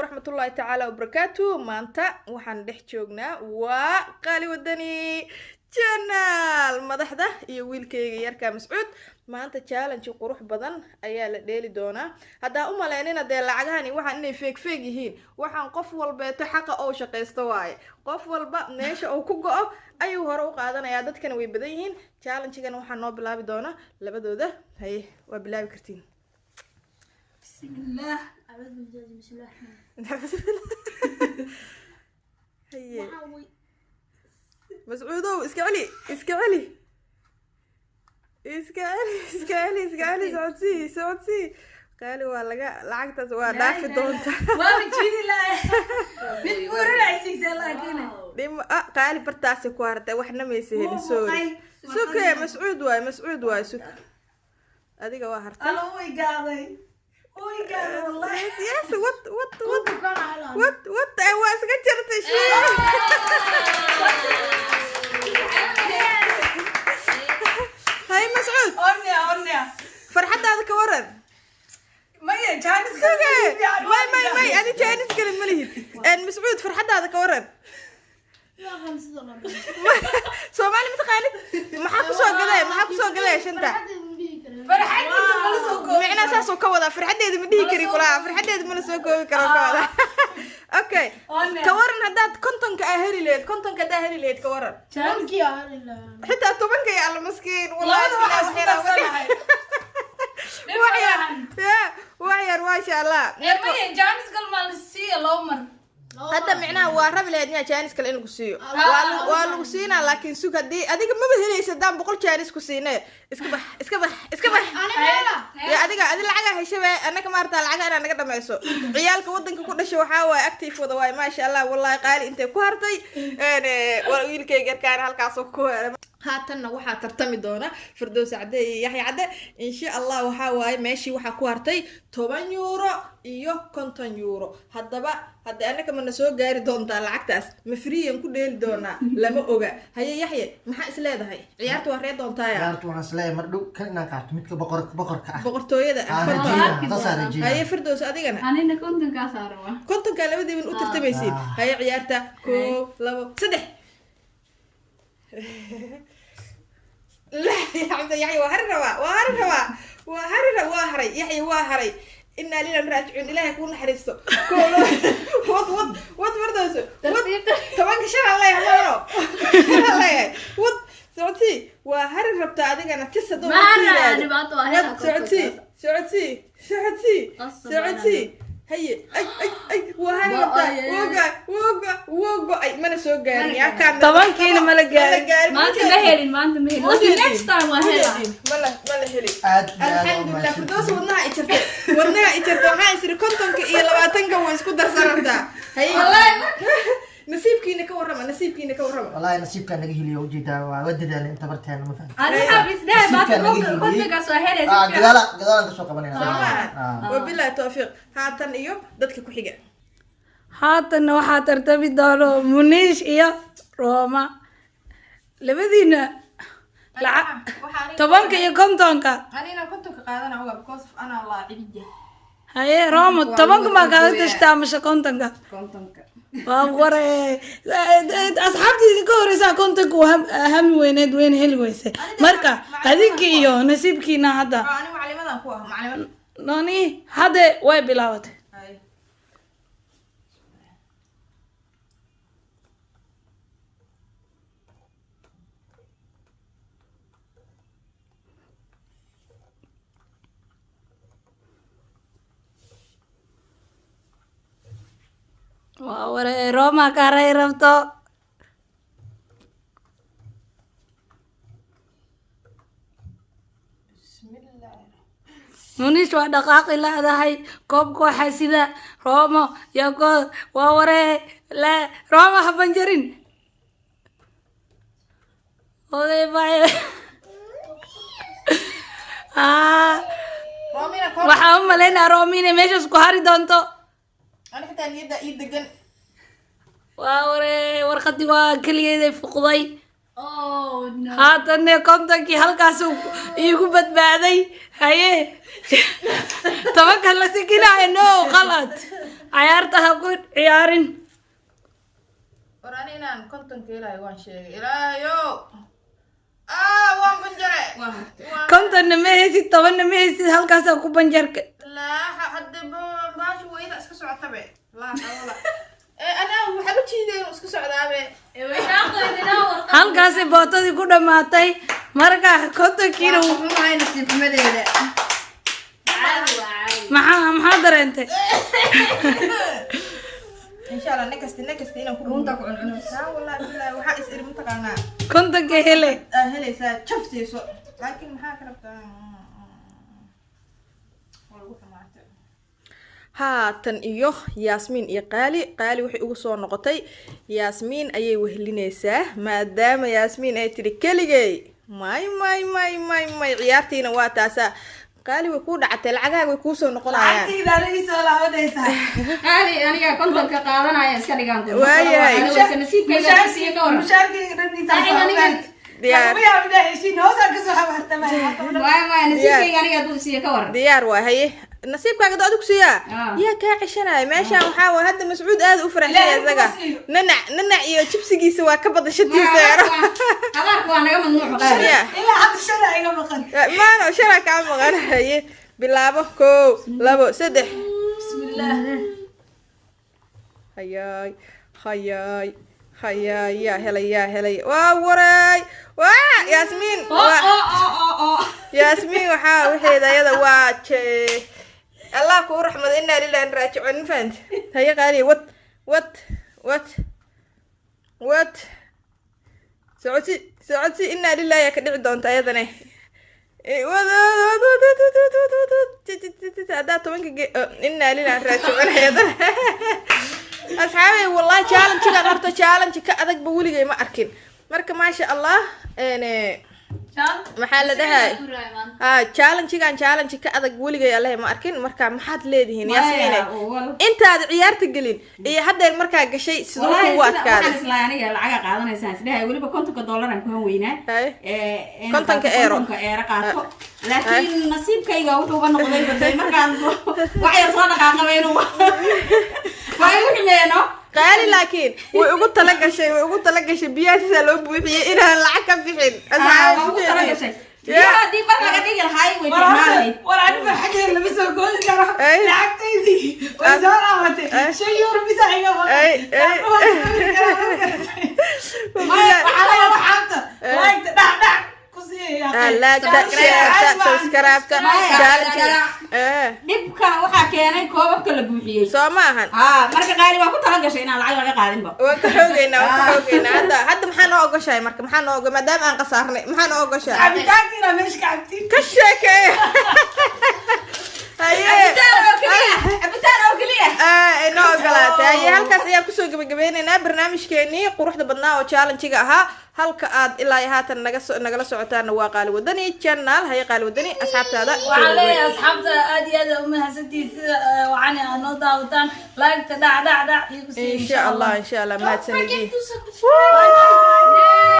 Waraxmatullaahi tacaala wabarakaatu. Maanta waxaan dhex joognaa waa Qaali Wadani Channel, madaxda iyo wiilkayga yarka Mascuud. Maanta challenge qurux badan ayaa la dheeli doonaa. Haddaa u malaynina dee lacagahani waxaan inay feeg feeg yihiin, waxaan qof walbeeto xaqa oo shaqaysto waaye. Qof walba meesha uu ku go-o ayuu hore u qaadanayaa. Dadkana way badan yihiin. Challengegan waxaa noo bilaabi doona labadooda. Haye, waa bilaabi kartiin. Bismillaah. Haye Mascuudow, iska celi, iska celi, iska celi, iska celi, iska celi. Socodsii, socodsii. Qaali waa laga lacagtaas waa dhaafi doonta. Waaba jiidi lahay. Mid buurinaysiisa laakiin. Dhim ah, Qaali bartaasi ku hartay, waxna maysa helin. Sorry, suke Mascuud waay, Mascuud waay, suk adiga waa hartay. Alla, way gaaday. Way gaaday wallahi. Yes, what, what, what, what, what? Waa iska jartay shii. Hay Mascuud. Ornea, ornea. Farxadaada ka waran? Maya, chance. Suge, may may may, adi chance kale ma lihid. Mascuud, farxadaada ka waran? Soomaali ma taqaanid? Maxaa kusoo gadaya? Maxaa kusoo gadaya shanta? Farxadiisa mala soo koobi. Micnaha saasuu ka wadaa, farxadeeda ma dhihi kari kulaa, farxadeeda mana soo koobi karo ka wadaa. Okay, ka waran haddaad 50-ka aa heli lahayd? 50-ka haddaa heli lahayd, ka waran? Xitaa 10-ka iyo alla maskiin. Labada waxaa isku darsanahay. Wax yar ya, wax yar, maasha Allah. Maya, chance gal ma la siiya loo mar. Hadda micnaha waa rabi lahayd miyaa chance kale in lagu siiyo? Waa lagu siinaa, laakiin sug, haddii adiga maba helaysa haddaan 100 chance ku siine. Iska bax, iska bax, iska bax. Ya adiga, adi lacaga heshabe, annaka maarata lacaga inaa naga dhamayso. Ciyaalka wadanka ku dhashay waxaa waaye active wada waaye, maasha Allah. Wallahi Qaali intay ku hartay, wiilkayga yarkaana halkaasoo ku helay. Haatanna waxaa tartami doona Firdows Cadde iyo Yaxya Cadde, insha Allah. Waxaa waaye meeshii waxaa ku hartay €10 iyo €50. Haddaba hadda annaka mana soo gaari doontaa lacagtaas? Ma free-yan ku dheeli doonaa? Lama oga. Haye Yaxye, maxaa is leedahay? Ciyaarta waa ree doontaaya. Ciyaartu waxaan isleeyahay mar dhow kan inaan qaato, midka boqor boqorka ah. Boqortooyada ah. Ah, 50. rajeynaa, saasaa rajeynaa. Haye Firdows, adigana? Anina 50-kaas aa rabaa. 50-kaa labadiiban u tartamaysiin. Ah. Haye, ciyaarta koo, labo, saddex. La Xamsa, Yaxya waa hari rabaa, waa hari rabaa, waa hari rabaa, waa haray Yaxya, waa haray. Inaa lillahi raajicuun. Ilaahay kuu naxariisto. Koo, labo, wad, wad, wad. Firdowso, wad. 10-ka shan aan leeyahay, maano shan aan leeyahay. Wad, socodsii. Waa hari rabtaa adigana tis hadduu Ma ku hari yiraahdo. dhibaato waa Wad, helaa. Socodsii, socodsii, socodsii. Qasab. Socodsii. Haye, ay ay ay, waa hari rabtaa. Wuu go-ay, wuu go-ay, wuu go-ay, mana soo gaarin yaa kaa. 10-kiina mala gaarin. Maanta ma helin, maanta ma helin. Laakiin next time waa helaa. Mala helin. Aad iyo aad. Alxamdulilah. Firdows, wadnaha i jartay, wadnaha i jartay. Waxaan isiri 50-ka iyo 20-ka way isku darsan rabtaa. Haye, nasiibkiina ka warrama, nasiibkiina ka warrama. Wallahi nasiibkaa naga heliyo, ujeedaa waa dadaalay inta barteena, ma fahamta? Ani waxaa isdhahay maanta Nasiibkaa naga heliyey. 50-kaas waa helaysa. Ah, gadaala gadaalaan kasoo qabanayna. Soo maaha? Ah. Wabilahi tawfiiq. Haatan iyo dadka ku xiga. Haatanna waxaa tartami doono Muniish iyo Rooma. Labadiina lacag 10-ka iyo 50-ka. Anina 50-ka qaadana oga, because of ana laacibiya. Haye Rooma, 10-ka maa kaaga tashtaa mise 50-ka? 50-ka. Waa ware, asxaabtii idinka horeysaa 50-ka uu hami weyneed weyna heli weyse. Marka adinka iyo nasiibkiina hadda. Ani macalimadan ku ah macalimad. Noni hadde way bilaabatay. Haye. Waa ware, Roma kaaray rabto. Munish waa dhaqaaqi laadahay. Koobka waxaa sida Romo yako. Waa waree, la Roma ha banjarin. Oday bye. Ah, Romina kor. Waxaan u malaynaa Romi inay meeshaas ku hari doonto. Ani xitaa niyadda ii degan. Waa waree, warqadii waa keligeeday fuqday. Oh. No. Haatanne 50kii halkaasuu iigu badbaaday. Haye, 10ka la sikinaayo. No, qalad, cayaarta ha ku ciyaarin. War, ani inaan 50ka helayo waan sheegay. Ilaahayo, ah, waan banjare. 50na ma haysid, 10na ma haysid, halkaasaa ku banjarka. Laa, hadda baasha wayda iska socotabe. Laa xawla. Ee, anaa waxaa u jiiday inuu iska socdaabe. Halkaasay bootadii ku dhammaatay. Marka 50kiina Xumahay nasiib xumadeeda. Maxaa dareentay? Insha Allah next inaan ku Runta ku cuncunaysa. Haa, wallahi billahi, waxaa is iri mataqaanaa 50ka hele. Aa helaysaa, jafsiiso, laakiin maxaa ka rabtaa? Waa lagu xumaatay. Haatan iyo Yaasmiin iyo Qaali. Qaali waxay ugu soo noqotay, Yaasmiin ayay wehlinaysaa, maadaama Yaasmiin ay tidhi keligay may may may may may. Ciyaartiina waa taasaa. Qaali, way kuu dhacatay, lacagaaga way kuusoo noqonayaan. Lacagtiidaana iisoo laabanaysaa. Qaali, aniga 50ka qaadanaya iska dhigaan. Waayahay. Nasiibkayga siiya ka waran. Mushaarkayga dhan intaas. Saaxiib, aniga- Diyaar. Lagu yaabo inaa heshiin hoosaan kasoo xabaartamay. Waay, waay, nasiibkayga aniga hadduu siiya ka waran. Diyaar waa. Haye, nasiibkaaga do adigu siiyaa. Ah. Yaa kaa ceshanaya meeshaan? Waxaa waa hadda Mascuud aad u faraxsan yahay. Ilaahay isaga kuma siiyo. Nanac nanac iyo jibsigiisa waa ka badan shantiisa eero. Habaarka waa naga mamnuuc, Qaali. Ya. Ilaa hadda shana iga maqan. Maano shana kaa maqan. Haye, bilaabo. Kow, labo, saddex. Bismillaah. Hayaay, hayaay, hayaay, yaa helay? Yaa helay? Waa waray, waa Yaasmiin. Waa Yaasmiin. Waxaa waxeeda ayada waa jee. Allah kuu raxmado. Inaa lillahi raajicuun. Ma fahanti? Haye Qaaliya, wad wad wad wad, socodsi socodsi. Inaa lillahi, yaa ka dhici doonta ayadane? Wad wad wad wad wad wad wad wad wad wad. Haddaa 10ka ge inaa lillahi raajicuun ayadane. Asxaabey, wallahi challenge-gan horta challenge ka adagba weligay ma arkin. Marka maasha Allah, maxaa la dhahay, ha, challenge-gan challenge ka adag weligay Allahe ma arkin. Marka maxaad leedihiin, Yaasmiine, intaad ciyaarta gelin iyo haddeer markaa gashay, siduu Wallahi kugu sida adkaaday? Waxaan islahay aniga lacaga qaadanaysaan isdhahay, weliba $50aan ku han weynaa. Haye. Inaan 50ka qaato, euro. 50ka euro qaato, laakiin nasiibkayga wuxuuba noqday baday markaan wax yar soo dhaqaaqaba inuu waa igu xumeeno. Qaali laakiin way ugu tala gashay, way ugu tala gashay. Biyaha sidaa loo buuxiyey inaan lacag ka bixin. Waa ugu tala gashay. Biyaha haddii bar laga dhigi lahaay way War horta, fiicnaan lahayd. War ani farxadeeda lama soo koobi karo. Ay. Lacagtaydii way soo laabatay. Ay. 5 euro bisa iga maqan. Ay, ay. Waxaa laga asxaabta like dhac dhac ku siiyaya. Like-ta, share-ta, subscribe-ta, challenge. Dhibka waxaa keenay koobabka la buuxiyey. Soo ma ahan? Haa, marka Qaali waa ku tala gashay inaan lacag laga qaadinba. Waan ka xoogeynaa, waan ka xoogeynaa. Hadda maxaa noo ogoshahay? Marka maxaa noo ogo, maadaama aan khasaarnay, maxaa noo ogoshahay? Cabitaankiina meesha ka cabtiin. Ka sheekeeya. Haye. Cabitaan oo keliya, cabitaan oo keliya. Ay noo ogolaatay. Haye, halkaas ayaan kusoo gabagabeyneynaa barnaamijkeenii quruxda badnaa oo challenge-ga ahaa. Halka aad ilaa iyo haatan naga so nagala socotaana waa Qaali Wadani channel. Haye Qaali Wadani, asxaabtaada soo Waxaan dhaweey. leeyahay asxaabta, aad iyo aad aa umahadsantihiin sida wacani aad noo daawataan. Like-ta dhac dhac dhac iigu siiya. Insha Allah, insha Allah. Mahadsanidii. Bye.